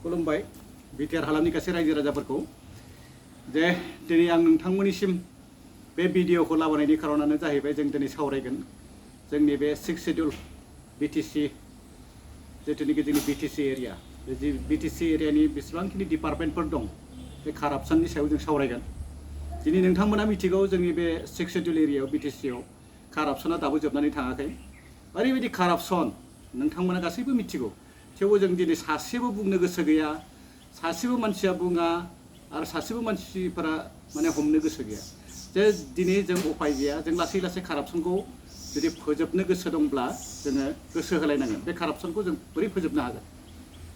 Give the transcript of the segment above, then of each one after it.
खुलुमबाय बिटिआर हालामनि गासै रायजो राजाफोरखौ जे दिनै आं नोंथांमोननिसिम बे भिडिअखौ लाबोनायनि खारनानो जाहैबाय जों दिनै सावरायगोन जोंनि बे 6 शेड्यूल BTC जिथुनिखि जोंनि BTC एरिया बे BTC एरियानि बेसेबांखिनि डिपार्टमेन्टफोर दं बे कारापसननि सायाव जों सावरायगोन दिनै नोंथांमोना मिथिगौ जोंनि बे 6 शेड्यूल एरियायाव BTCआव कारापसना दाबो जोबनानै थाङाखै ओरैबायदि कारापसन नोंथांमोना गासैबो मिथिगौ थेवबो जों दिनै सासेबो बुंनो गोसो गैया सासेबो मानसिया बुङा आरो सासेबो मानसिफोरा माने हमनो गोसो गैया जे दिनै जों उपाय गैया जों लासै लासै कारापसनखौ जुदि फोजोबनो गोसो दंब्ला जोङो गोसो होलायनांगोन बे कारापसनखौ जों बोरै फोजोबनो हागोन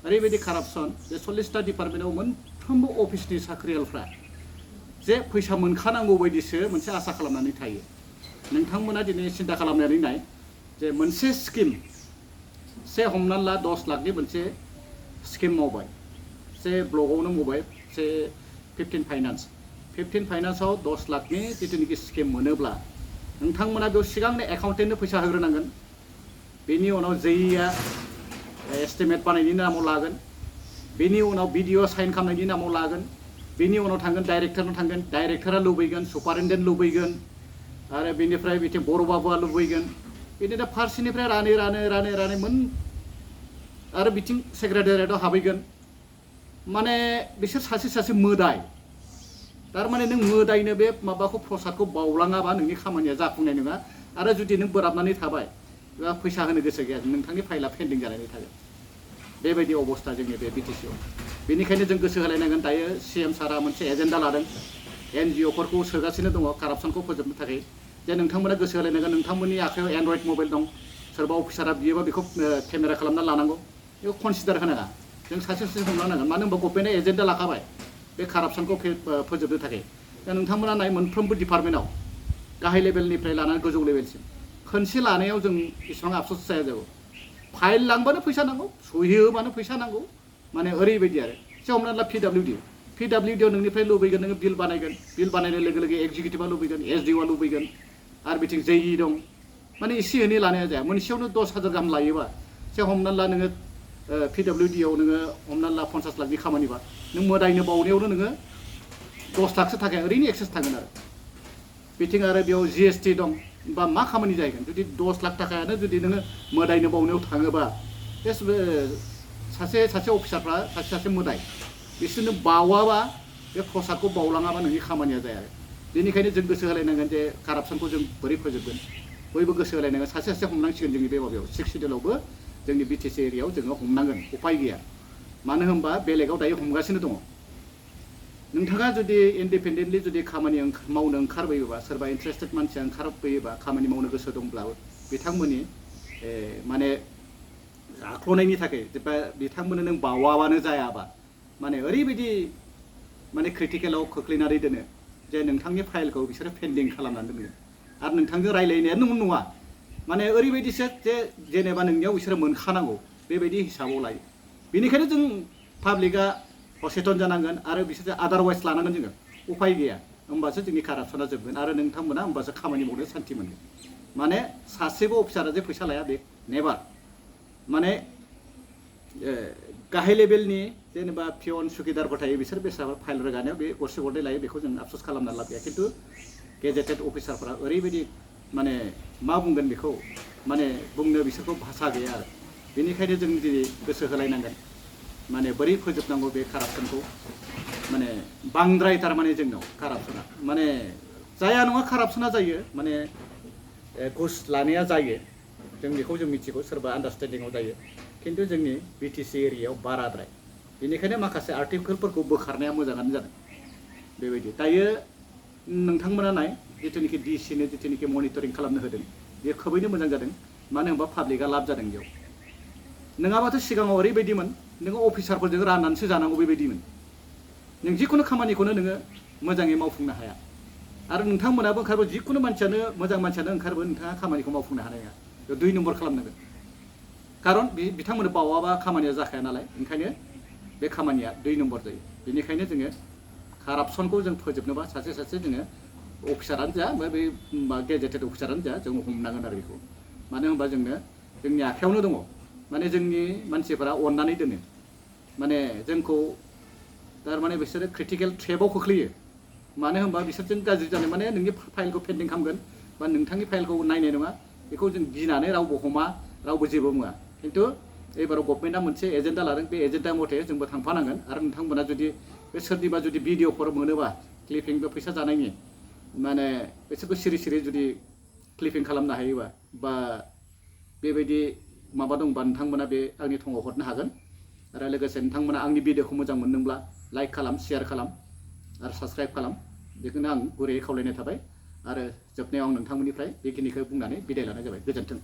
ओरैबायदि कारापसन जे 40टा डिपार्टमेन्टआव मोनफ्रोमबो अफिसनि साख्रियालफ्रा जे फैसा मोनखानांगौ बायदिसो मोनसे आसा खालामनानै थायो नोंथांमोना दिनै सिन्था खालामनानै नाय जे मोनसे स्किम से हमनानै ला 10 लाखनि मोनसे स्किम मावबाय से ब्लकआवनो मावबाय से 15 फाइनान्सआव 10 लाखनि जिथुनिखि स्किम मोनोब्ला नोंथांमोना बेयाव सिगांनो एकाउन्टेन्टनो फैसा होग्रोनांगोन बेनि उनाव जैया एस्टिमेट बानायनायनि नामाव लागोन बेनि उनाव भिडिअ साइन खालामनायनि नामाव लागोन बेनि उनाव थांगोन डाइरेक्टरनाव थांगोन डाइरेक्टरा लुबैगोन सुपारिनटेन्डेन्ट लुबैगोन आरो बेनिफ्राय बिथिं बर' बाबुआ लुबैगोन बिदिनो फारसेनिफ्राय रानै मोन आरो बिथिं सेक्रेटारियेटआव हाबैगोन माने बिसोर सासे मोदाय थारमाने नों मोदायनो बे माबाखौ प्रसादखौ बावलाङाबा नोंनि खामानिया जाफुंनाय नङा आरो जुदि नों बोराबनानै थाबाय बा फैसा होनो गोसो गैया नोंथांनि फाइला पेन्डिं जानानै थागोन बेबायदि अबस्था जोंनि बे BTCआव बेनिखायनो जों गोसो होलायनांगोन दायो CM सारा मोनसे एजेन्डा लादों NGOफोरखौ सोगासिनो दङ कारापसनखौ फोजोबनो थाखाय जे नोंथांमोना गोसो होलायनांगोन नोंथांमोननि आखायाव एन्ड्रइड मबाइल दं सोरबा अफिसारा बियोबा बेखौ केमेरा खालामना लानांगौ बेखौ कनसिडार होनाङा जों सासे हमलांनांगोन मानो होनबा गभर्नमेन्टआ एजेन्डा लाखाबाय बे कारापसनखौ फोजोबनो थाखाय दा नोंथांमोना नाय मोनफ्रोमबो डिपार्टमेन्टआव गाहाय लेभेलनिफ्राय लानानै गोजौ लेभेलसिम खनसे लानायाव जों इसेबां आफसोस जाया जागौ फाइल लांबानो फैसा नांगौ सहि होबानो फैसा नांगौ माने ओरैबायदि आरो एसे हमनानै ला PWDआव नोंनिफ्राय लुबैगोन नोङो बिल बानायगोन बिल बानायनाय लोगो लोगो एक्जिकिउटिभआ लुबैगोन SDOआ लुबैगोन आरो बिथिं JE दं माने एसे एनै लानाया जाया मोनसेयावनो 10,000 गाहाम लायोबा एसे हमनानै ला नोङो PWDआव नोङो हमनानै ला 50 लाखनि खामानिबा नों मोदायनो बावनायावनो नोङो 10 लाखसो थाखाय ओरैनो एक्सेस थागोन आरो बिथिं आरो बेयाव GST दं बा मा खामानि जाहैगोन जुदि 10 लाख थाखायानो जुदि नोङो मोदायनो बावनायाव थाङोबा बे सासे अफिसारफ्रा सासे मोदाय बिसोरनो बावाबा बे प्रसादखौ बावलाङाबा नोंनि खामानिया जाया आरो बेनिखायनो जों गोसो होलायनांगोन जे कारापसनखौ जों बोरै फोजोबगोन बयबो गोसो होलायनांगोन सासे हमनांसिगोन जोंनि बे माबायाव 6 शेड्यूलावबो जोंनि BTC एरियायाव जोङो हमनांगोन उपाय गैया मानो होनबा बेलेगाव दायो हमगासिनो दङ नोंथाङा जुदि इन्डिपेन्डेन्टलि जुदि खामानि मावनो ओंखारबोयोबा सोरबा इन्टारेस्टेड मानसिया ओंखारबोयोबा खामानि मावनो गोसो दंब्लाबो बिथांमोननि माने आख्ल'नायनि थाखाय जेनेबा बिथांमोननो नों बावाबानो जायाबा माने ओरैबायदि माने क्रिटिकेलाव खोख्लैनानै दोनो जे नोंथांनि फाइलखौ बिसोरो पेन्डिं खालामनानै दोनो आरो नोंथांजों रायलायनायानो नङा माने ओरैबायदिसो जे जेनेबा नोंनियाव बिसोरो मोनखानांगौ बेबायदि हिसाबाव लायो बेनिखायनो जों पाब्लिकआ सचेतन जानांगोन आरो बिसोर आदारवाइस लानांगोन जोङो उपाय गैया होमबासो जोंनि कारापसना जोबगोन आरो नोंथांमोना होमबासो खामानि मावनो सान्थि मोनगोन माने सासेबो अफिसारा जे फैसा लाया बे नेभार माने गाहाय लेभेलनि जेनेबा पियन सुकिदारफोर थायो बिसोर बेसाद फाइल रोगानायाव बे गरसे गरनै लायो बेखौ जों आफसोस खालामना लाब गैया खिन्थु गेजेटेड अफिसारफोरा ओरैबायदि माने मा बुंगोन बेखौ माने बुंनो बिसोरखौ भाषा गैया आरो बेनिखायनो जों दिनै गोसो होलायनांगोन माने बोरै फोजोबनांगौ बे कारापसनखौ माने बांद्राय थारमाने जोंनाव कारापसना माने जाया नङा कारापसना जायो माने घुस लानाया जायो जों बेखौ जों मिथिगौ सोरबा आन्डारस्टेन्डिंआव जायो खिन्थु जोंनि BTC एरियायाव बाराद्राय बेनिखायनो माखासे आर्टिकेलफोरखौ बोखारनाया मोजाङानो जादों बेबायदि दायो नोंथांमोना नाय जिथुनिखि DCनो जिथुनिखि मनिटरिं खालामनो होदों बेयो खोबैनो मोजां जादों मानो होनबा पाब्लिकआ लाब जादों बेयाव नङाबाथ' सिगाङाव ओरैबायदिमोन नोङो अफिसारफोरजों राननानैसो जानांगौ बेबायदिमोन नों जिखुनु खामानिखौनो नोङो मोजाङै मावफुंनो हाया आरो नोंथांमोनाबो ओंखारबो जिखुनु मानसियानो मोजां मानसियानो ओंखारबो नोंथाङा खामानिखौ मावफुंनो हानाय नङा 2 नम्बर खालामनांगोन खारन बिथांमोननो बावाबा खामानिया जाखाया नालाय ओंखायनो बे खामानिया 2 नम्बर जायो बेनिखायनो जोङो कारापसनखौ जों फोजोबनोबा सासे जोङो अफिसारानो जा बा बे गेजेटेड अफिसारानो जा जों हमनांगोन आरो बेखौ मानो होनबा जोंनो जोंनि आखायावनो दङ माने जोंनि मानसिफोरा अननानै दोनो माने जोंखौ थारमाने बिसोरो क्रिटिकेल ट्रेपआव खोख्लैयो मानो होनबा बिसोरजों गाज्रि जानाय माने नोंनि फाइलखौ पेन्डिं खालामगोन बा नोंथांनि फाइलखौ नायनाय नङा बेखौ जों गिनानै रावबो हमा रावबो जेबो बुङा खिन्थु एबाराव गभर्नमेन्टआ मोनसे एजेन्डा लादों बे एजेन्डा मथे जोंबो थांफानांगोन आरो नोंथांमोना जुदि बे सोरनिबा जुदि भिडिअफोर मोनोबा क्लिपिं बा फैसा जानायनि माने बिसोरखौ सिरि सिरि जुदि क्लिपिं खालामनो हायोबा बा बेबायदि माबा दंबा नोंथांमोना बे आंनि थङाव हरनो हागोन आरो लोगोसे नोंथांमोना आंनि भिडिअखौ मोजां मोनदोंब्ला लाइक खालाम शेयार खालाम आरो साबस्क्राइब खालाम बेखौनो आं गुरैयै खावलायनाय थाबाय आरो जोबनायाव आं नोंथांमोननिफ्राय बेखिनिखौ बुंनानै बिदाय लानाय जाबाय गोजोन्थों।